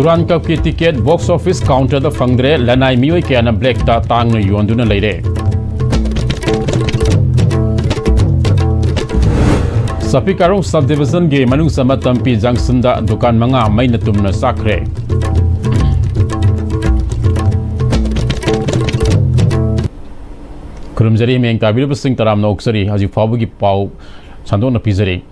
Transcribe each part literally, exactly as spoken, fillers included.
ꯗꯨꯔꯥꯟ ꯀꯞꯀꯤ ticket box office ꯀꯥꯎꯟꯇꯔꯗ ꯐꯪꯗ꯭ꯔꯦ, ꯂꯅꯥꯏ ꯃꯤꯑꯣꯏ ꯀꯌꯥꯅ ꯕ꯭ꯂꯦꯛꯇ ꯇꯥꯡꯅ ꯌꯣꯟꯗꯨꯅ ꯂꯩꯔꯦ꯫ ꯁꯥꯐꯤ ꯀꯥꯔꯣꯡ ꯁꯕ ꯗꯤꯕꯤꯖꯟꯒꯤ ꯃꯅꯨꯡ ꯆꯟꯕ ꯇꯝꯄꯤ ꯖꯪꯁꯟꯗ ꯗꯨꯀꯥꯟ ꯃꯉꯥ ꯃꯩꯅ ꯇꯨꯝꯅ ꯆꯥꯛꯈ꯭ꯔꯦ꯫ ꯈꯨꯔꯨꯝꯖꯔꯤ, ꯃꯤꯠꯌꯦꯡ ꯇꯥꯕꯤꯔꯤꯕꯁꯤꯡ ꯇꯔꯥꯝꯅ ꯑꯣꯛꯆꯔꯤ꯫ ꯍꯧꯖꯤꯛ ꯐꯥꯎꯕꯒꯤ ꯄꯥꯎ ꯁꯟꯗꯣꯛꯅ ꯄꯤꯖꯔꯤ꯫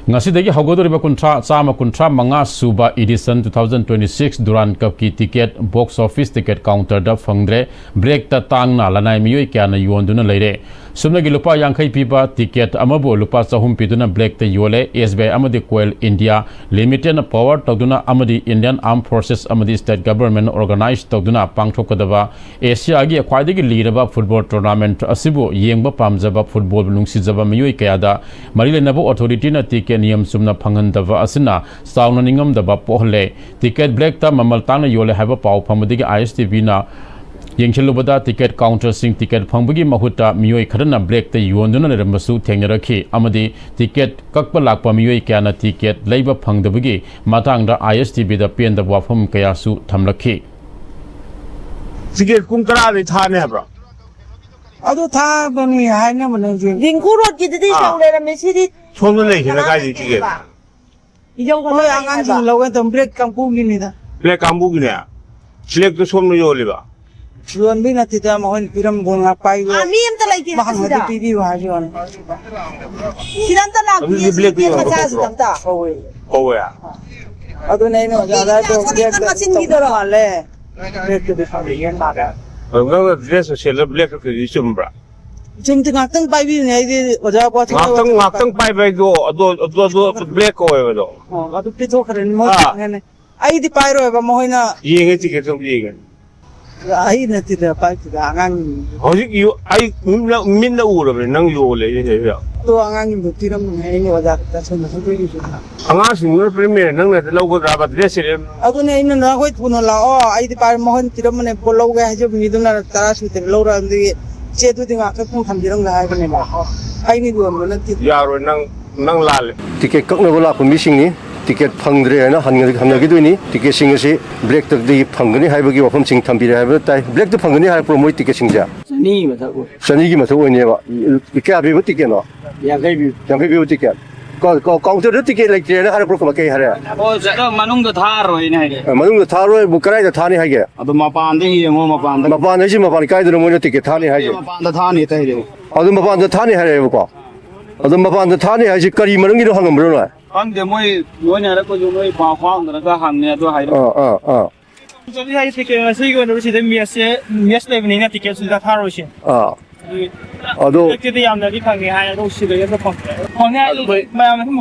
ꯉꯁꯤꯗꯒꯤ ꯍꯧꯒꯗꯧꯔꯤꯕ ꯀꯨꯟꯊ꯭ꯔꯥ, ꯆꯥꯝꯃ ꯀꯨꯟꯊ꯭ꯔꯥ ꯃꯉꯥ ꯁꯨꯕ edition two thousand twenty six ꯗꯨꯔꯥꯟ ꯀꯞꯀꯤ ꯇꯤꯀꯦꯠ ꯕꯣꯛꯁ ꯑꯣꯐꯤꯁ ꯇꯤꯀꯦꯠ ꯀꯥꯎꯟꯇꯔꯗ ꯐꯪꯗ꯭ꯔꯦ꯫ ꯕ꯭ꯂꯦꯛꯇ ꯇꯥꯡꯅ ꯂꯅꯥꯏ ꯃꯤꯑꯣꯏ ꯀꯌꯥꯅ ꯌꯣꯟꯗꯨꯅ ꯂꯩꯔꯦ꯫ ꯁꯨꯞꯅꯒꯤ ꯂꯨꯄꯥ ꯌꯥꯡꯈꯩ ꯄꯤꯕ ꯇꯤꯀꯦꯠ ꯑꯃꯕꯨ ꯂꯨꯄꯥ ꯆꯍꯨꯝ ꯄꯤꯗꯨꯅ ꯕ꯭ꯂꯦꯛꯇ ꯌꯣꯜꯂꯦ꯫ ꯑꯦꯁ ꯕꯤ ꯑꯥꯏ ꯑꯃꯗꯤ ꯀꯣꯌꯦꯜ ꯏꯟꯗꯤꯌꯥ ꯂꯤꯃꯤꯇꯦꯠꯅ ꯄꯋꯔ ꯇꯧꯗꯨꯅ ꯑꯃꯗꯤ Indian Armed Forces ꯑꯃꯗꯤ state government organize ꯇꯧꯗꯨꯅ ꯄꯥꯡꯊꯣꯛꯀꯗꯕ ꯑꯦꯁꯤꯌꯥꯒꯤ ꯈ꯭ꯋꯥꯏꯗꯒꯤ ꯂꯤꯔꯕ ꯐꯨꯠꯕꯣꯜ ꯇꯣꯔꯅꯥꯃꯦꯟꯠ ꯑꯁꯤꯕꯨ ꯌꯦꯡꯕ ꯄꯥꯝꯖꯕ ꯐꯨꯠꯕꯣꯜꯕꯨ ꯅꯨꯡꯁꯤꯖꯕ ꯃꯤꯑꯣꯏ ꯀꯌꯥꯗ ꯃꯔꯤ ꯂꯩꯅꯕ ꯑꯣꯊꯣꯔꯤꯇꯤꯅ ꯇꯤꯀꯦꯠ ꯅꯤꯌꯝ ꯆꯨꯝꯅ ꯐꯪꯍꯟꯗꯕ ꯑꯁꯤꯅ ꯆꯥꯎꯅ ꯅꯤꯡꯉꯝꯗꯕ ꯄꯣꯛꯍꯜꯂꯦ꯫ ꯇꯤꯀꯦꯠ ꯕ꯭ꯂꯦꯛꯇ ꯃꯃꯜ ꯇꯥꯡꯅ ꯌꯣꯜꯂꯦ ꯍꯥꯏꯕ ꯄꯥꯎ ꯐꯪꯕꯗꯒꯤ ꯑꯥꯏ ꯑꯦꯁ ꯇꯤ ꯕꯤꯅ ꯌꯦꯡꯁꯤꯜꯂꯨꯕꯗ ꯇꯤꯀꯦꯠ ꯀꯥꯎꯟꯇꯔꯁꯤꯡ ꯇꯤꯀꯦꯠ ꯐꯪꯕꯒꯤ ꯃꯍꯨꯠꯇ ꯃꯤꯑꯣꯏ ꯈꯔꯅ ꯕ꯭ꯂꯦꯛꯇ ꯌꯣꯟꯗꯨꯅ ꯂꯩꯔꯝꯕꯁꯨ ꯊꯦꯡꯅꯔꯛꯈꯤ ꯑꯃꯗꯤ ꯇꯤꯀꯦꯠ ꯀꯛꯄ ꯂꯥꯛꯄ ꯃꯤꯑꯣꯏ ꯀꯌꯥꯅ ꯇꯤꯀꯦꯠ ꯂꯩꯕ ꯐꯪꯗꯕꯒꯤ ꯃꯇꯥꯡꯗ ꯑꯥꯏ ꯑꯦꯁ ꯇꯤ ꯕꯤꯗ ꯄꯦꯟꯗꯕ ꯋꯥꯐꯝ ꯀꯌꯥꯁꯨ ꯊꯝꯂꯛꯈꯤ꯫ ꯇꯤꯀꯦꯠ ꯄꯨꯡ ꯇꯔꯥꯗꯩ ꯊꯥꯅꯤ ꯍꯥꯏꯕ꯭ꯔꯣ? ꯑꯗꯨ ꯊꯥꯕꯅꯤ ꯍꯥꯏꯅꯕꯅꯦ ꯍꯧꯖꯤꯛ꯫ ꯗꯤꯡꯀꯨ ꯔꯣꯗꯀꯤꯗꯨꯗꯤ ꯑꯥ꯫ ꯌꯧ ꯂꯩꯔꯝꯃꯦ, ꯁꯤꯗꯤ ꯁꯣꯝꯗ ꯂꯩꯁꯤꯅ ꯀꯥꯏꯗꯩ ꯇꯤꯀꯦꯠ? ꯌꯧꯕ ꯍꯣꯏ, ꯂꯩ ꯑꯉꯥꯡꯁꯤꯡ ꯍꯥꯏꯕ꯫ ꯂꯧꯒꯦ ꯇꯧꯕ ꯕ꯭ꯂꯦꯛ ꯀꯥꯡꯕꯨꯒꯤꯅꯤꯗ꯫ ꯕ꯭ꯂꯦꯛ ꯀꯥꯡꯕꯨꯒꯤꯅꯦ? ꯕ꯭ꯂꯦꯛꯇꯣ ꯁꯣꯝꯅ ꯌꯣꯜꯂꯤꯕ? ꯌꯣꯟꯕꯤ ꯅꯠꯇꯦꯗ, ꯃꯈꯣꯏꯅ ꯄꯤꯔꯝꯕ ꯉꯥꯛ ꯄꯥꯏꯕ꯫ ꯑꯥ, ꯃꯤ ꯑꯝꯇ ꯂꯩꯇꯦ ꯃꯥ ꯍꯪꯉꯗꯤ ꯁꯤꯗ꯫ ꯄꯤꯕꯤꯌꯨ ꯍꯥꯏꯕ ꯋꯥꯅꯤ꯫ ꯁꯤꯗ ꯑꯝꯇ ꯂꯥꯛꯄꯤꯌꯨ, ꯑꯗꯨꯗꯤ ꯁꯤ ꯕ꯭ꯂꯦꯛꯇꯣ ꯕ꯭ꯂꯦꯛ ꯌꯣꯟꯕ ꯃꯆꯥꯁꯤꯗ ꯈꯣꯠꯄ꯭ꯔꯣ? ꯑꯝꯇ꯫ ꯀꯧꯋꯦ꯫ ꯀꯧꯋꯦ? ꯑꯗꯨꯅꯦ ꯑꯩꯅ ꯑꯣꯖꯥꯗ ꯃꯤ ꯍꯥꯏꯗꯣ ꯀꯌꯥ ꯕ꯭ꯂꯦꯛꯇ ꯃꯆꯤꯟꯒꯤꯗꯨꯔꯣ? ꯇꯧꯕ ꯃꯥꯜꯂꯦ꯫ ꯕ꯭ꯂꯦꯛꯇꯗꯤ ꯐꯪꯉꯦ ꯃꯥꯜꯂꯦ꯫ ꯑꯗꯣ ꯅꯪꯅ ꯗ꯭ꯔꯦꯁꯇꯣ ꯁꯦꯠꯂ ꯕ꯭ꯂꯦꯛ ꯀꯛꯇꯣꯏꯗꯤ ꯆꯨꯝꯕ꯭ꯔꯥ? ꯆꯨꯝꯗꯤ ꯉꯥꯛꯇꯪ ꯄꯥꯏꯕꯤꯌꯨꯅꯦ, ꯑꯩꯗꯤ ꯑꯣꯖꯥ ꯄꯣꯊꯥ ꯉꯥꯛꯇꯪ, ꯉꯥꯛꯇꯪ ꯄꯥꯏꯕ ꯍꯥꯏꯗꯣ ꯑꯗꯣ, ꯑꯗꯣ, ꯑꯗꯣ ꯕ꯭ꯂꯦꯛ ꯀꯧꯋꯦꯕ ꯑꯗꯣ꯫ ꯑꯣ, ꯑꯗꯨ ꯄꯤꯊꯣꯛꯈ꯭ꯔꯦꯅꯦ, ꯃꯣꯏ ꯑꯥ꯫ ꯈꯪꯉꯦꯅꯦ꯫ ꯑꯩꯗꯤ ꯄꯥꯏꯔꯣꯏꯕ, ꯃꯈꯣꯏꯅ ꯌꯦꯡꯉꯦ, ꯇꯤꯀꯦꯠꯇꯣ ꯑꯝꯇ ꯌꯦꯡꯒꯦ꯫ ꯑꯩ ꯅꯠꯇꯦꯗ ꯄꯥꯏꯗꯨꯗ, ꯑꯉꯥꯡꯅꯤ꯫ ꯍꯧꯖꯤꯛ ꯌꯣ-, ꯑꯩ ꯃꯤꯠꯅ, ꯃꯤꯠꯅ ꯎꯔꯕꯅꯦ, ꯅꯪ ꯌꯣꯜꯂꯦ ꯁꯤꯗꯩꯁꯤꯗ꯫ ꯑꯗꯣ ꯑꯉꯥꯡꯁꯤꯡꯗꯣ ꯄꯤꯔꯝꯕꯅꯦ, ꯑꯩꯅ ꯑꯣꯖꯥꯗ ꯇꯥꯁꯟꯅ ꯍꯪꯗꯣꯛꯏꯁꯤꯅ꯫ ꯑꯉꯥꯡꯁꯤꯡꯗꯨꯅ ꯄꯤꯔꯝꯃꯦ, ꯅꯪꯅ ꯂꯧꯒꯗ꯭ꯔꯥꯕ ꯗ꯭ꯔꯦꯁꯁꯦ? ꯑꯗꯨꯅꯦ ꯑꯩꯅ ꯅꯈꯣꯏ ꯊꯨꯅ ꯂꯥꯛꯑꯣ, ꯑꯩꯗꯤ ꯄꯥꯏ-, ꯃꯈꯣꯏꯅ ꯄꯤꯔꯝꯕꯅꯦ, ꯄꯣꯠ ꯂꯧꯒꯦ ꯍꯥꯏꯖꯕ ꯃꯤꯗꯨꯅ ꯇꯔꯥ ꯁꯨꯗꯦ ꯂꯧꯔ, ꯑꯗꯨꯒꯤ ꯆꯦꯗꯨꯗꯤ ꯉꯥꯛꯇ ꯄꯨꯡ ꯊꯝꯕꯤꯔꯝꯒꯦ ꯍꯥꯏꯕꯅꯦꯕ꯫ ꯑꯩꯅ ꯌꯣꯟꯕ ꯅꯠꯇꯦ꯫ ꯌꯥꯔꯣꯏ, ꯅꯪ, ꯅꯪ ꯂꯥꯜꯂꯦ꯫ ꯇꯤꯀꯦꯠ ꯀꯛꯅꯕ ꯂꯥꯛꯄ ꯃꯤꯁꯤꯡꯅꯤ꯫ ꯇꯤꯀꯦꯠ ꯐꯪꯗ꯭ꯔꯦ ꯍꯥꯏꯅ ꯍꯟꯅ-, ꯍꯟꯅꯈꯤꯗꯣꯏꯅꯤ꯫ ꯇꯤꯀꯦꯠꯁꯤꯡ ꯑꯁꯤ ꯕ꯭ꯂꯦꯛꯇꯗꯤ ꯐꯪꯒꯅꯤ ꯍꯥꯏꯕꯒꯤ ꯋꯥꯐꯝꯁꯤꯡ ꯊꯝꯕꯤꯔꯦ ꯍꯥꯏꯕ ꯇꯥꯏ꯫ ꯕ꯭ꯂꯦꯛꯇ ꯐꯪꯒꯅꯤ ꯍꯥꯏꯔꯛꯄ꯭ꯔꯣ ꯃꯣꯏ ꯇꯤꯀꯦꯠꯁꯤꯡꯁꯦ? ꯆꯅꯤꯒꯤ ꯃꯊꯛ ꯑꯣꯏ꯫ ꯆꯅꯤꯒꯤ ꯃꯊꯛ ꯑꯣꯏꯅꯦꯕ꯫ ꯀꯌꯥ ꯄꯤꯕ ꯇꯤꯀꯦꯠꯅꯣ? ꯌꯥꯡꯈꯩ ꯄꯤꯕ꯫ ꯌꯥꯡꯈꯩ ꯄꯤꯕ ꯇꯤꯀꯦꯠ꯫ ꯀꯥꯎ-, ꯀꯥꯎ-, ꯀꯥꯎꯟꯇꯔꯗ ꯇꯤꯀꯦꯠ ꯂꯩꯇ꯭ꯔꯦꯅ ꯍꯥꯏꯔꯛꯄ꯭ꯔꯣ? ꯀꯃꯥꯏ, ꯀꯩ ꯍꯥꯏꯔꯦ? ꯑꯣ, ꯁꯤꯗ ꯃꯅꯨꯡꯗ ꯊꯥꯔꯣꯏꯅ ꯍꯥꯏꯔꯦ꯫ ꯑ, ꯃꯅꯨꯡꯗ ꯊꯥꯔꯣꯏꯕꯨ ꯀꯗꯥꯏꯗ ꯊꯥꯅꯤ ꯍꯥꯏꯒꯦ? ꯑꯗꯣ ꯃꯄꯥꯟꯗ ꯌꯦꯡꯉꯣ, ꯃꯄꯥꯟꯗ꯫ ꯃꯄꯥꯟ ꯍꯥꯏꯁꯤ ꯃꯄꯥꯟ ꯀꯥꯏꯗꯅꯣ ꯃꯣꯏꯅ ꯇꯤꯀꯦꯠ ꯊꯥꯅꯤ ꯍꯥꯏꯁꯦ? ꯃꯄꯥꯟꯗ ꯊꯥꯅꯤ ꯇꯥꯏꯔꯦ꯫ ꯑꯗꯨ ꯃꯄꯥꯟꯗ ꯊꯥꯅꯤ ꯍꯥꯏꯔꯦꯕꯀꯣ꯫ ꯑꯗꯨ ꯃꯄꯥꯟꯗ ꯊꯥꯅꯤ ꯍꯥꯏꯁꯤ ꯀꯔꯤ ꯃꯔꯝꯒꯤꯅꯣ ꯍꯪꯉꯝꯕ꯭ꯔꯣ ꯅꯣꯏ? ꯈꯪꯗꯦ, ꯃꯣꯏ, ꯃꯣꯏꯅ ꯍꯥꯏꯔꯛꯄꯁꯨ ꯃꯣꯏ ꯄꯥꯎ ꯐꯥꯎꯅꯔꯒ ꯍꯪꯉꯦ, ꯑꯗꯨ ꯍꯥꯏꯔꯛꯑꯣ꯫ ꯑꯥ, ꯑꯥ, ꯑꯥ꯫ ꯆꯠꯂꯤ ꯍꯥꯏꯁꯦ ꯇꯤꯀꯦꯠ ꯉꯁꯤꯒꯤ ꯑꯣꯏꯅ ꯁꯤꯗ ꯃꯦꯠꯁꯁꯦ, ꯃꯦꯠꯁ ꯂꯩꯕꯅꯤꯅ ꯇꯤꯀꯦꯠꯁꯨ ꯁꯤꯗ ꯊꯥꯔꯣꯏꯁꯦ꯫ ꯑꯥ꯫ ꯑꯗꯨꯒꯤ ꯑꯗꯣ ꯕ꯭ꯂꯦꯛꯇꯗꯤ ꯌꯥꯝꯅꯗꯤ ꯐꯪꯉꯦ ꯍꯥꯏ, ꯑꯗꯣ ꯁꯤꯗꯩ ꯑꯝꯇ ꯐꯪꯗ꯭ꯔꯦ꯫ ꯐꯪꯉꯦ ꯍꯥꯏꯗꯤ ꯑꯩꯈꯣꯏ ꯃꯌꯥꯝ ꯑꯗꯨꯝ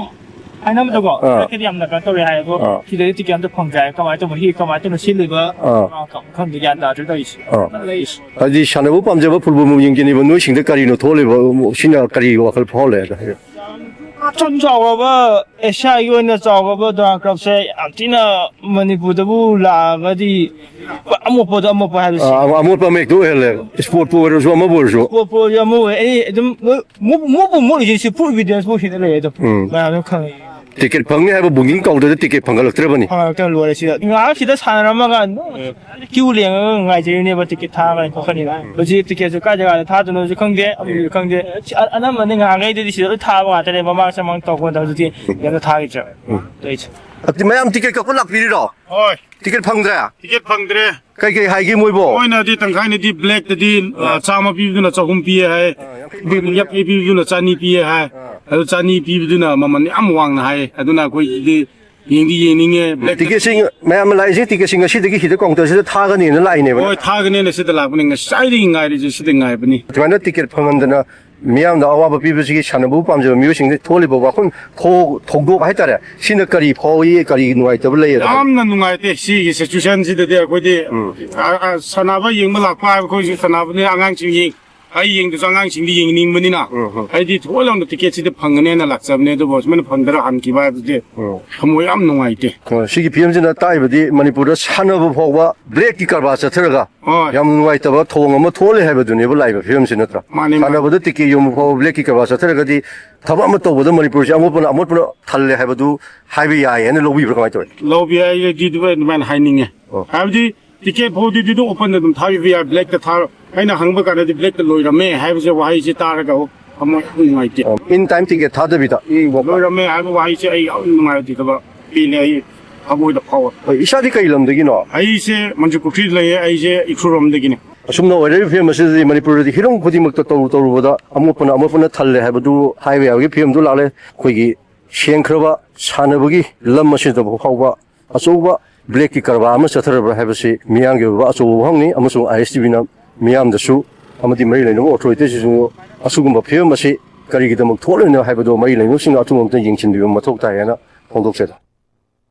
ꯍꯥꯏꯅꯕꯗꯀꯣ, ꯑꯥ꯫ ꯕ꯭ꯂꯦꯛꯇꯗꯤ ꯌꯥꯝꯅ ꯀꯩꯅꯣ ꯇꯧꯔꯦ ꯍꯥꯏ, ꯑꯗꯣ ꯑꯥ꯫ ꯁꯤꯗꯩꯗꯤ ꯇꯤꯀꯦꯠ ꯑꯝꯇ ꯐꯪꯗ꯭ꯔꯦ ꯍꯥꯏ꯫ ꯀꯃꯥꯏꯅ ꯇꯧꯕ, ꯍꯤ ꯀꯃꯥꯏꯅ ꯇꯧꯅ ꯁꯤꯜꯂꯤꯕ, ꯑꯥ꯫ ꯑꯥ, ꯈꯪꯗꯦ, ꯒ꯭ꯌꯥꯟ ꯇꯥꯗ꯭ꯔꯦ ꯇꯧꯔꯤꯁꯦ꯫ ꯑꯥ꯫ ꯂꯩꯔꯤꯁꯦ꯫ ꯍꯥꯏꯗꯤ ꯁꯥꯟꯅꯕ ꯄꯥꯝꯖꯕ ꯐꯨꯠꯕꯣꯜ ꯌꯦꯡꯖꯅꯤꯡꯕ ꯅꯣꯏꯁꯤꯡꯗ ꯀꯔꯤꯅꯣ ꯊꯣꯛꯍꯜꯂꯤꯕ? ꯁꯤꯅ ꯀꯔꯤ ꯋꯥꯈꯜ ꯐꯥꯎꯍꯜꯂꯦ? ꯑꯁꯨꯝ ꯆꯥꯎꯈ꯭ꯔꯕ ꯑꯦꯁꯤꯌꯥꯒꯤ ꯑꯣꯏꯅ ꯆꯥꯎꯈ꯭ꯔꯕ ꯗꯨꯔꯥꯟ ꯀꯞꯁꯦ ꯌꯥꯝ ꯊꯤꯅ ꯃꯅꯤꯄꯨꯔꯗꯕꯨ ꯂꯥꯛꯑꯒꯗꯤ ꯑꯃꯣꯠꯄꯗ ꯑꯃꯣꯠꯄ ꯍꯥꯏꯕꯁꯤ꯫ ꯑꯥ, ꯑꯃꯣꯠꯄ ꯑꯃ ꯍꯦꯛꯇ ꯑꯣꯏꯍꯜꯂꯦ꯫ ꯏꯁꯄꯣꯔꯠꯄꯨ ꯑꯣꯏꯔꯁꯨ, ꯑꯃꯕꯨ ꯑꯣꯏꯔꯁꯨ꯫ ꯏꯁꯄꯣꯔꯠꯄꯨ ꯑꯣꯏꯔꯁꯨ, ꯑꯃꯕꯨ ꯑꯣꯏꯔꯁꯨ꯫ ꯑꯩ ꯑꯗꯨꯝ ꯃꯣꯠ-, ꯃꯣꯠꯄꯨ ꯃꯣꯠꯂꯤꯁꯦ ꯁꯤ ꯄ꯭ꯔꯨꯐ ꯏꯚꯤꯗꯦꯟꯁ ꯐꯥꯎ ꯁꯤꯗ ꯂꯩꯌꯦ ꯑꯗꯨꯝ꯫ ꯎꯝ꯫ ꯃꯌꯥꯝꯅ ꯈꯪꯉꯤ꯫ ꯇꯤꯀꯦꯠ ꯐꯪꯅꯤ ꯍꯥꯏꯕ ꯕꯨꯀꯤꯡ ꯀꯥꯎꯟꯇꯔꯗ ꯇꯤꯀꯦꯠ ꯐꯪꯍꯜꯂꯛꯇ꯭ꯔꯕꯅꯤ꯫ ꯐꯪꯍꯜꯂꯛꯇ꯭ꯔ ꯂꯣꯏꯔꯦ ꯁꯤꯗ꯫ ꯉꯥꯏꯍꯥꯛ ꯁꯤꯗ ꯁꯥꯟꯅꯔꯝꯃꯒ ꯀ꯭ꯌꯨ ꯂꯦꯡꯉꯒ ꯉꯥꯏꯖꯔꯤꯅꯦꯕ ꯇꯤꯀꯦꯠ ꯊꯥꯒꯅꯤ ꯈꯣꯠꯀꯅꯤꯅ꯫ ꯍꯧꯖꯤꯛ ꯇꯤꯀꯦꯠꯁꯨ ꯀꯥꯏ ꯖꯒꯥꯗ ꯊꯥꯗꯣꯏꯅꯣꯁꯨ ꯈꯪꯗꯦ, ꯑꯃꯁꯨ ꯈꯪꯗꯦ꯫ ꯁꯤ ꯑ-, ꯑꯅꯝꯕꯅ ꯉꯍꯥꯟꯈꯩꯗꯗꯤ ꯁꯤꯗ ꯂꯣꯏ ꯊꯥꯕ ꯉꯥꯛꯇꯅꯦ, ꯃꯃꯥꯡ ꯃꯃꯥꯡ ꯇꯧꯕꯗ ꯍꯧꯖꯤꯛꯇꯤ ꯀꯩꯝꯇ ꯊꯥꯈꯤꯗ꯭ꯔꯦꯕ꯫ ꯎꯝ꯫ ꯇꯧꯔꯤꯁꯦ꯫ ꯑꯗꯨꯗꯤ ꯃꯌꯥꯝ ꯇꯤꯀꯦꯠ ꯀꯛꯄ ꯂꯥꯛꯄꯤꯔꯤꯔꯣ? ꯍꯣꯏ꯫ ꯇꯤꯀꯦꯠ ꯐꯪꯗ꯭ꯔꯦ? ꯇꯤꯀꯦꯠ ꯐꯪꯗ꯭ꯔꯦ꯫ ꯀꯩ ꯀꯩ ꯍꯥꯏꯒꯦ ꯃꯣꯏꯕꯣ? ꯃꯣꯏꯅꯗꯤ ꯇꯪꯈꯥꯏꯅꯗꯤ ꯕ꯭ꯂꯦꯛꯇꯗꯤ, ꯑ, ꯑꯥ꯫ ꯆꯥꯝꯃ ꯄꯤꯕꯗꯨꯅ ꯆꯍꯨꯝ ꯄꯤꯌꯦ ꯍꯥꯏ꯫ ꯑꯥ, ꯌꯥꯡꯈꯩ ꯄꯤꯕꯗꯨꯅ? ꯌꯥꯡꯈꯩ ꯄꯤꯕꯗꯨꯅ ꯆꯅꯤ ꯄꯤꯌꯦ ꯍꯥꯏ꯫ ꯑꯥ꯫ ꯑꯗꯨ ꯆꯅꯤ ꯄꯤꯕꯗꯨꯅ ꯃꯃꯜ ꯌꯥꯝ ꯋꯥꯡꯅ ꯍꯥꯏ꯫ ꯑꯗꯨꯅ ꯑꯩꯈꯣꯏꯒꯤꯗꯤ ꯌꯦꯡꯗꯤ ꯌꯦꯡꯅꯤꯡꯉꯦ꯫ ꯕ꯭ꯂꯦꯛꯇ ꯇꯤꯀꯦꯠꯁꯤꯡ, ꯃꯌꯥꯝꯅ ꯂꯥꯛꯏꯁꯦ ꯇꯤꯀꯦꯠꯁꯤꯡ ꯉꯁꯤꯗꯒꯤ ꯁꯤꯗ ꯀꯥꯎꯟꯇꯔꯁꯤꯗ ꯊꯥꯒꯅꯤꯅ ꯂꯥꯛꯏꯅꯦꯕ? ꯍꯣꯏ, ꯊꯥꯒꯅꯦꯅ ꯁꯤꯗ ꯂꯥꯛꯄꯅꯤ꯫ ꯉꯁꯥꯏꯗꯒꯤ ꯉꯥꯏꯔꯤꯁꯦ, ꯁꯤꯗ ꯉꯥꯏꯕꯅꯤ꯫ ꯑꯗꯨꯃꯥꯏꯅ ꯇꯤꯀꯦꯠ ꯐꯪꯍꯟꯗꯅ ꯃꯤꯌꯥꯝꯗ ꯑꯋꯥꯕ ꯄꯤꯕꯁꯤꯒꯤ ꯁꯥꯟꯅꯕꯕꯨ ꯄꯥꯝꯖꯕ ꯃꯤꯑꯣꯏꯁꯤꯡꯗ ꯊꯣꯛꯍꯜꯂꯤꯕ ꯋꯥꯐꯝ ꯊꯣ-, ꯊꯧꯗꯣꯛ ꯍꯥꯏꯇꯥꯔꯦ, ꯁꯤꯅ ꯀꯔꯤ ꯐꯥꯎꯏ, ꯀꯔꯤ ꯅꯨꯡꯉꯥꯏꯇꯕ ꯂꯩ ꯑꯗꯣ? ꯌꯥꯝꯅ ꯅꯨꯡꯉꯥꯏꯇꯦ꯫ ꯁꯤꯒꯤ ꯁꯤꯆꯨꯋꯦꯁꯟꯁꯤꯗꯗꯤ ꯑꯩꯈꯣꯏꯗꯤ, ꯎꯝ꯫ ꯑ, ꯑ, ꯁꯥꯟꯅꯕ ꯌꯦꯡꯕ ꯂꯥꯛꯄ ꯍꯥꯏꯕ ꯑꯩꯈꯣꯏꯁꯨ ꯁꯥꯟꯅꯕꯅꯤ, ꯑꯉꯥꯡꯁꯤꯡ ꯌꯦꯡ-, ꯑꯩ ꯌꯦꯡꯗꯁꯨ ꯑꯉꯥꯡꯁꯤꯡꯗꯤ ꯌꯦꯡꯅꯤꯡꯕꯅꯤꯅ, ꯎꯝ, ꯎꯝ꯫ ꯑꯩꯗꯤ ꯊꯑꯣꯏ ꯂꯥꯎꯅ ꯇꯤꯀꯦꯠꯁꯤꯗꯤ ꯐꯪꯒꯅꯦꯅ ꯂꯥꯛꯆꯕꯅꯦ, ꯑꯗꯨꯕꯨ ꯁꯨꯃꯥꯏꯅ ꯐꯪꯗꯅ ꯍꯟꯈꯤꯕ ꯍꯥꯏꯕꯁꯤꯗꯤ, ꯎꯝ꯫ ꯊꯃꯣꯏ ꯌꯥꯝ ꯅꯨꯡꯉꯥꯏꯇꯦ꯫ ꯑꯣ, ꯁꯤꯒꯤ ꯐꯤꯕꯝꯁꯤꯅ ꯇꯥꯛꯏꯕꯗꯤ ꯃꯅꯤꯄꯨꯔꯗ ꯁꯥꯟꯅꯕ ꯐꯥꯎꯕ ꯕ꯭ꯂꯦꯛꯀꯤ ꯀꯔꯕꯥꯔ ꯆꯠꯊꯔꯒ ꯍꯣꯏ꯫ ꯌꯥꯝ ꯅꯨꯡꯉꯥꯏꯇꯕ ꯊꯧꯑꯣꯡ ꯑꯃ ꯊꯣꯛꯍꯜꯂꯦ ꯍꯥꯏꯕꯗꯨꯅꯦꯕ ꯂꯥꯛꯏꯕ ꯐꯤꯕꯝꯁꯤ, ꯅꯠꯇ꯭ꯔꯥ? ꯃꯥꯅꯦ, ꯃꯥꯅꯦ꯫ ꯁꯥꯟꯅꯕꯗ ꯇꯤꯀꯦꯠ ꯌꯣꯟꯕ ꯐꯥꯎꯕ ꯕ꯭ꯂꯦꯛꯀꯤ ꯀꯔꯕꯥꯔ ꯆꯠꯊꯔꯒꯗꯤ ꯊꯕꯛ ꯑꯃ ꯇꯧꯕꯗ ꯃꯅꯤꯄꯨꯔꯁꯦ ꯑꯃꯣꯠꯄꯅ ꯑꯃꯣꯠꯄꯅ ꯊꯜꯂꯦ ꯍꯥꯏꯕꯗꯨ ꯍꯥꯏꯕ ꯌꯥꯏ ꯍꯥꯏꯅ ꯂꯧꯕꯤꯕ꯭ꯔꯥ, ꯀꯃꯥꯏꯅ ꯇꯧꯋꯤ? ꯂꯧꯕ ꯌꯥꯏ, ꯑꯗꯨꯗꯤ ꯑꯗꯨꯃꯥꯏꯅ ꯍꯥꯏꯅꯤꯡꯉꯦ꯫ ꯑꯣ꯫ ꯍꯥꯏꯕꯗꯤ ꯇꯤꯀꯦꯠ ꯐꯥꯎꯗꯤ ꯑꯗꯨꯝ open ꯑꯗꯨꯝ ꯊꯥꯕꯤꯕ ꯌꯥꯏ, ꯕ꯭ꯂꯦꯛꯇ ꯊꯥꯔꯣ꯫ ꯑꯩꯅ ꯍꯪꯕ ꯀꯥꯟꯗꯗꯤ ꯕ꯭ꯂꯦꯛꯇ ꯂꯣꯏꯔꯝꯃꯦ ꯍꯥꯏꯕꯁꯦ ꯋꯥꯍꯩꯁꯦ ꯇꯥꯔꯒ ꯑꯃꯨꯛ ꯊꯃꯣꯏ ꯌꯥꯝ ꯅꯨꯡꯉꯥꯏꯇꯦ꯫ ꯑ, in time ticket ꯊꯥꯗꯕꯤꯗ? ꯎꯝ, ꯂꯣꯏꯔꯝꯃꯦ ꯍꯥꯏꯕ ꯋꯥꯍꯩꯁꯦ ꯑꯩ ꯌꯥꯝ ꯅꯨꯡꯉꯥꯏꯇꯦꯗꯕ ꯄꯦꯜꯂꯦ ꯑꯩ ꯊꯃꯣꯏꯗ ꯐꯥꯎꯕ꯫ ꯍꯣꯏ, ꯏꯁꯥꯗꯤ ꯀꯩ ꯂꯝꯗꯒꯤꯅꯣ? ꯑꯩꯁꯦ ꯃꯟꯇ꯭ꯔꯤ ꯄꯨꯈ꯭ꯔꯤꯗ ꯂꯩꯌꯦ, ꯑꯩꯁꯦ ꯎꯈ꯭ꯔꯨꯜꯔꯣꯝꯗꯒꯤꯅꯦ꯫ ꯑꯁꯨꯝꯅ ꯑꯣꯏꯔꯛꯏꯕ ꯐꯤꯕꯝ ꯑꯁꯤꯗꯗꯤ ꯃꯅꯤꯄꯨꯔꯗꯗꯤ ꯍꯤꯔꯝ ꯈꯨꯗꯤꯡꯃꯛꯇ ꯇꯧꯔꯨ ꯇꯧꯔꯨꯕꯗ ꯑꯃꯣꯠꯄꯅ ꯑꯃꯣꯠꯄꯅ ꯊꯜꯂꯦ ꯍꯥꯏꯕꯗꯨ ꯍꯥꯏꯕ ꯌꯥꯕꯒꯤ ꯐꯤꯕꯝꯗꯨ ꯂꯥꯛꯂꯦ꯫ ꯑꯩꯈꯣꯏꯒꯤ ꯁꯦꯡꯈ꯭ꯔꯕ ꯁꯥꯟꯅꯕꯒꯤ ꯂꯝ ꯑꯁꯤꯗ ꯐꯥꯎꯕ ꯑꯆꯧꯕ ꯕ꯭ꯂꯦꯛꯀꯤ ꯀꯔꯕꯥꯔ ꯑꯃ ꯆꯠꯊꯔꯕ꯭ꯔꯥ ꯍꯥꯏꯕꯁꯤ ꯃꯤꯌꯥꯝꯒꯤ ꯑꯣꯏꯕ ꯑꯆꯧꯕ ꯋꯥꯍꯪꯅꯤ, ꯑꯃꯁꯨꯡ ISTVꯅ ꯃꯤꯌꯥꯝꯗꯁꯨ ꯑꯃꯗꯤ ꯃꯔꯤ ꯂꯩꯅꯕ ꯑꯣꯊꯣꯔꯤꯇꯤꯁꯤꯡꯁꯨ ꯑꯁꯤꯒꯨꯝꯕ ꯐꯤꯕꯝ ꯑꯁꯤ ꯀꯔꯤꯒꯤꯗꯃꯛ ꯊꯣꯛꯂꯤꯕꯅꯣ ꯍꯥꯏꯕꯗꯨ ꯃꯔꯤ ꯂꯩꯅꯕꯁꯤꯡꯅ ꯑꯊꯨꯕ ꯃꯇꯝꯗ ꯌꯦꯡꯁꯤꯟꯕꯤꯕ ꯃꯊꯧ ꯇꯥꯏ ꯍꯥꯏꯅ ꯐꯣꯡꯗꯣꯛꯆꯔꯤ꯫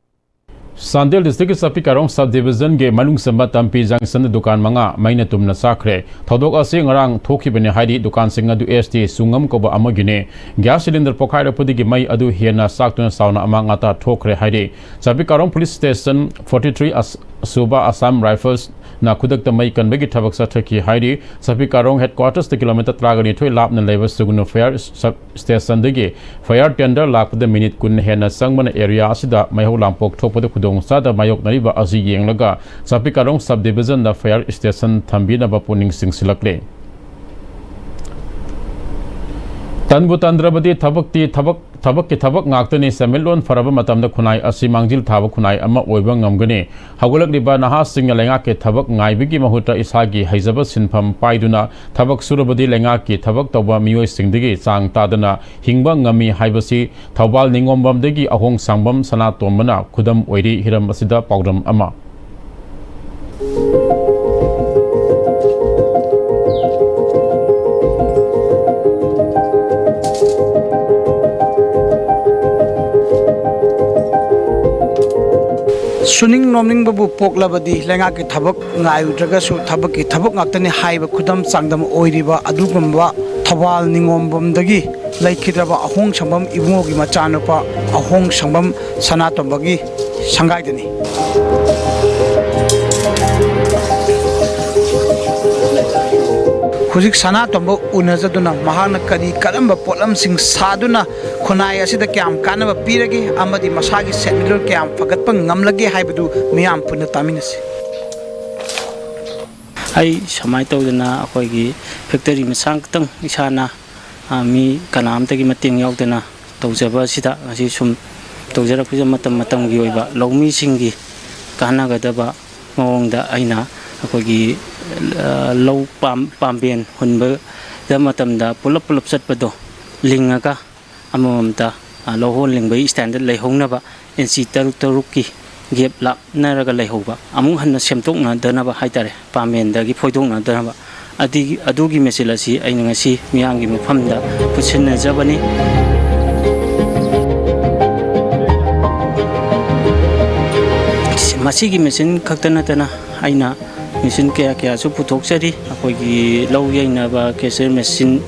ꯆꯥꯟꯗꯦꯜ districtꯀꯤ ꯆꯥꯄꯤꯀꯥꯔꯣꯡ sub divisionꯒꯤ ꯃꯅꯨꯡ ꯆꯟꯕ ꯇꯝꯄꯤ junctionꯗ ꯗꯨꯀꯥꯟ ꯃꯉꯥ ꯃꯩꯅ ꯇꯨꯝꯅ ꯆꯥꯛꯈ꯭ꯔꯦ꯫ ꯊꯧꯗꯣꯛ ꯑꯁꯤ ꯉꯔꯥꯡ ꯊꯣꯛꯈꯤꯕꯅꯤ ꯍꯥꯏꯔꯤ꯫ ꯗꯨꯀꯥꯟꯁꯤꯡ ꯑꯗꯨ S T ꯁꯨꯡꯉꯝ ꯀꯧꯕ ꯑꯃꯒꯤꯅꯤ꯫ Gas cylinder ꯄꯣꯈꯥꯏꯔꯛꯄꯗꯒꯤ ꯃꯩ ꯑꯗꯨ ꯍꯦꯟꯅ ꯆꯥꯛꯇꯨꯅ ꯆꯥꯎꯅ ꯑꯃꯥꯡ ꯑꯇꯥ ꯊꯣꯛꯈ꯭ꯔꯦ ꯍꯥꯏꯔꯤ꯫ ꯆꯥꯄꯤꯀꯥꯔꯣꯡ police station forty three ꯑꯁ-, ꯁꯨꯕ Assam Riflesꯅ ꯈꯨꯗꯛꯇ ꯃꯩ ꯀꯟꯕꯒꯤ ꯊꯕꯛ ꯆꯠꯊꯈꯤ ꯍꯥꯏꯔꯤ꯫ ꯆꯥꯄꯤꯀꯥꯔꯣꯡ headquartersꯇ kilometre ꯇꯔꯥꯒ ꯅꯤꯊꯣꯏ ꯂꯥꯞꯅ ꯂꯩꯕ ꯁꯨꯒꯨꯅꯨ fire sub stationꯗꯒꯤ fire tender ꯂꯥꯛꯄꯗ minute ꯀꯨꯟ ꯍꯦꯟꯅ ꯆꯪꯕꯅ area ꯑꯁꯤꯗ ꯃꯩꯍꯧ ꯂꯥꯡꯄꯣꯛ ꯊꯣꯛꯄꯗ ꯈꯨꯗꯣꯡꯆꯥꯗꯕ ꯃꯥꯌꯣꯛꯅꯔꯤꯕ ꯑꯁꯤ ꯌꯦꯡꯂꯒ ꯆꯥꯄꯤꯀꯥꯔꯣꯡ sub divisionꯗ fire station ꯊꯝꯕꯤꯅꯕ ꯄꯨꯛꯅꯤꯡ ꯆꯤꯡꯁꯤꯜꯂꯛꯂꯤ꯫ ꯇꯟꯕꯨ ꯇꯟꯗ꯭ꯔꯕꯗꯤ ꯊꯕꯛꯇꯤ ꯊꯕꯛ, ꯊꯕꯛꯀꯤ ꯊꯕꯛ ꯉꯥꯛꯇꯅꯤ꯫ ꯁꯦꯟꯃꯤꯠꯂꯣꯟ ꯐꯔꯕ ꯃꯇꯝꯗ ꯈꯨꯟꯅꯥꯏ ꯑꯁꯤ ꯃꯥꯡꯖꯤꯜ ꯊꯥꯕ ꯈꯨꯟꯅꯥꯏ ꯑꯃ ꯑꯣꯏꯕ ꯉꯝꯒꯅꯤ꯫ ꯍꯧꯒꯠꯂꯛꯂꯤꯕ ꯅꯍꯥꯁꯤꯡꯅ ꯂꯩꯉꯥꯛꯀꯤ ꯊꯕꯛ ꯉꯥꯏꯕꯒꯤ ꯃꯍꯨꯠꯇ ꯏꯁꯥꯒꯤ ꯍꯩꯖꯕ ꯁꯤꯟꯐꯝ ꯄꯥꯏꯗꯨꯅ ꯊꯕꯛ ꯁꯨꯔꯕꯗꯤ ꯂꯩꯉꯥꯛꯀꯤ ꯊꯕꯛ ꯇꯧꯕ ꯃꯤꯑꯣꯏꯁꯤꯡꯗꯒꯤ ꯆꯥꯡ ꯇꯥꯗꯅ ꯍꯤꯡꯕ ꯉꯝꯃꯤ ꯍꯥꯏꯕꯁꯤ ꯊꯧꯕꯥꯜ ꯅꯤꯉꯣꯝꯕꯝꯗꯒꯤ ꯑꯍꯣꯡ ꯁꯥꯡꯕꯝ ꯁꯅꯥꯇꯣꯝꯕꯅ ꯈꯨꯗꯝ ꯑꯣꯏꯔꯤ꯫ ꯍꯤꯔꯝ ꯑꯁꯤꯗ ꯄꯥꯎꯗꯝ ꯑꯃ꯫ ꯁꯨꯅꯤꯡ ꯅꯣꯝꯅꯤꯡꯕꯕꯨ ꯄꯣꯛꯂꯕꯗꯤ ꯂꯩꯉꯥꯛꯀꯤ ꯊꯕꯛ ꯉꯥꯏꯔꯨꯗ꯭ꯔꯒꯁꯨ ꯊꯕꯛꯀꯤ ꯊꯕꯛ ꯉꯥꯛꯇꯅꯤ ꯍꯥꯏꯕ ꯈꯨꯗꯝ ꯆꯥꯡꯗꯝ ꯑꯣꯏꯔꯤꯕ ꯑꯗꯨꯒꯨꯝꯕ ꯊꯧꯕꯥꯜ ꯅꯤꯉꯣꯝꯕꯝꯗꯒꯤ ꯂꯩꯈꯤꯗ꯭ꯔꯕ ꯑꯍꯣꯡ ꯁꯪꯕꯝ ꯏꯕꯨꯡꯉꯣꯒꯤ ꯃꯆꯥꯅꯨꯄꯥ ꯑꯍꯣꯡ ꯁꯪꯕꯝ ꯁꯅꯥꯇꯣꯝꯕꯒꯤ ꯁꯪꯒꯥꯏꯗꯅꯤ꯫ ꯍꯧꯖꯤꯛ ꯁꯅꯥꯇꯣꯝꯕ ꯎꯅꯖꯗꯨꯅ ꯃꯍꯥꯛꯅ ꯀꯔꯤ ꯀꯔꯝꯕ ꯄꯣꯠꯂꯝꯁꯤꯡ ꯁꯥꯗꯨꯅ ꯈꯨꯟꯅꯥꯏ ꯑꯁꯤꯗ ꯀꯌꯥꯝ ꯀꯥꯟꯅꯕ ꯄꯤꯔꯒꯦ ꯑꯃꯗꯤ ꯃꯁꯥꯒꯤ ꯁꯦꯟꯃꯤꯠꯂꯣꯟ ꯀꯌꯥꯝ ꯐꯒꯠꯄ ꯉꯝꯂꯒꯦ ꯍꯥꯏꯕꯗꯨ ꯃꯤꯌꯥꯝ ꯄꯨꯟꯅ ꯇꯥꯃꯤꯟꯅꯁꯤ꯫ ꯑꯩ ꯁꯨꯃꯥꯏꯅ ꯇꯧꯗꯅ ꯑꯩꯈꯣꯏꯒꯤ ꯐꯦꯛꯇꯔꯤ ꯃꯆꯥ ꯈꯛꯇꯪ ꯏꯁꯥꯅ, ꯑ, ꯃꯤ ꯀꯅꯥꯝꯇꯒꯤ ꯃꯇꯦꯡ ꯌꯥꯎꯗꯅ ꯇꯧꯖꯕ ꯑꯁꯤꯗ ꯉꯁꯤ ꯁꯨꯝ ꯇꯧꯖꯔꯛꯄꯁꯤꯗ ꯃꯇꯝ ꯃꯇꯝꯒꯤ ꯑꯣꯏꯕ ꯂꯧꯃꯤꯁꯤꯡꯒꯤ ꯀꯥꯟꯅꯒꯗꯕ ꯃꯑꯣꯡꯗ ꯑꯩꯅ ꯑꯩꯈꯣꯏꯒꯤ, ꯑ, ꯂꯧ ꯄꯥꯝ-, ꯄꯥꯝꯕꯦꯟ ꯍꯨꯟꯕꯗ ꯃꯇꯝꯗ ꯄꯨꯂꯞ ꯄꯨꯂꯞ ꯆꯠꯄꯗꯣ ꯂꯤꯡꯉꯒ ꯑꯃꯃꯝꯇ, ꯑ, ꯂꯧꯍꯣꯟ ꯂꯤꯡꯕꯒꯤ ꯁ꯭ꯇꯥꯏꯜꯗ ꯂꯩꯍꯧꯅꯕ ꯏꯟꯆꯤ ꯇꯔꯨꯛ ꯇꯔꯨꯛꯀꯤ ꯒꯦꯞ ꯂꯥꯞꯅꯔꯒ ꯂꯩꯍꯧꯕ, ꯑꯃꯨꯛ ꯍꯟꯅ ꯁꯦꯝꯗꯣꯛꯅꯗꯅꯕ ꯍꯥꯏꯇꯥꯔꯦ, ꯄꯥꯝꯕꯦꯟꯗꯒꯤ ꯐꯣꯏꯗꯣꯛꯅꯗꯅꯕ꯫ ꯑꯗꯨꯒꯤ, ꯑꯗꯨꯒꯤ ꯃꯦꯆꯤꯟ ꯑꯁꯤ ꯑꯩꯅ ꯉꯁꯤ ꯃꯤꯌꯥꯝꯒꯤ ꯃꯐꯝꯗ ꯈꯨꯠꯁꯤꯟꯅꯖꯕꯅꯤ꯫ ꯃꯁꯤꯒꯤ ꯃꯦꯆꯤꯟ ꯈꯛꯇ ꯅꯠꯇꯅ ꯑꯩꯅ ꯃꯦꯆꯤꯟ ꯀꯌꯥ ꯀꯌꯥꯁꯨ ꯄꯨꯊꯣꯛꯆꯔꯤ꯫ ꯑꯩꯈꯣꯏꯒꯤ ꯂꯧ ꯌꯩꯅꯕ ꯀ꯭ꯔꯦꯁꯔ ꯃꯦꯆꯤꯟ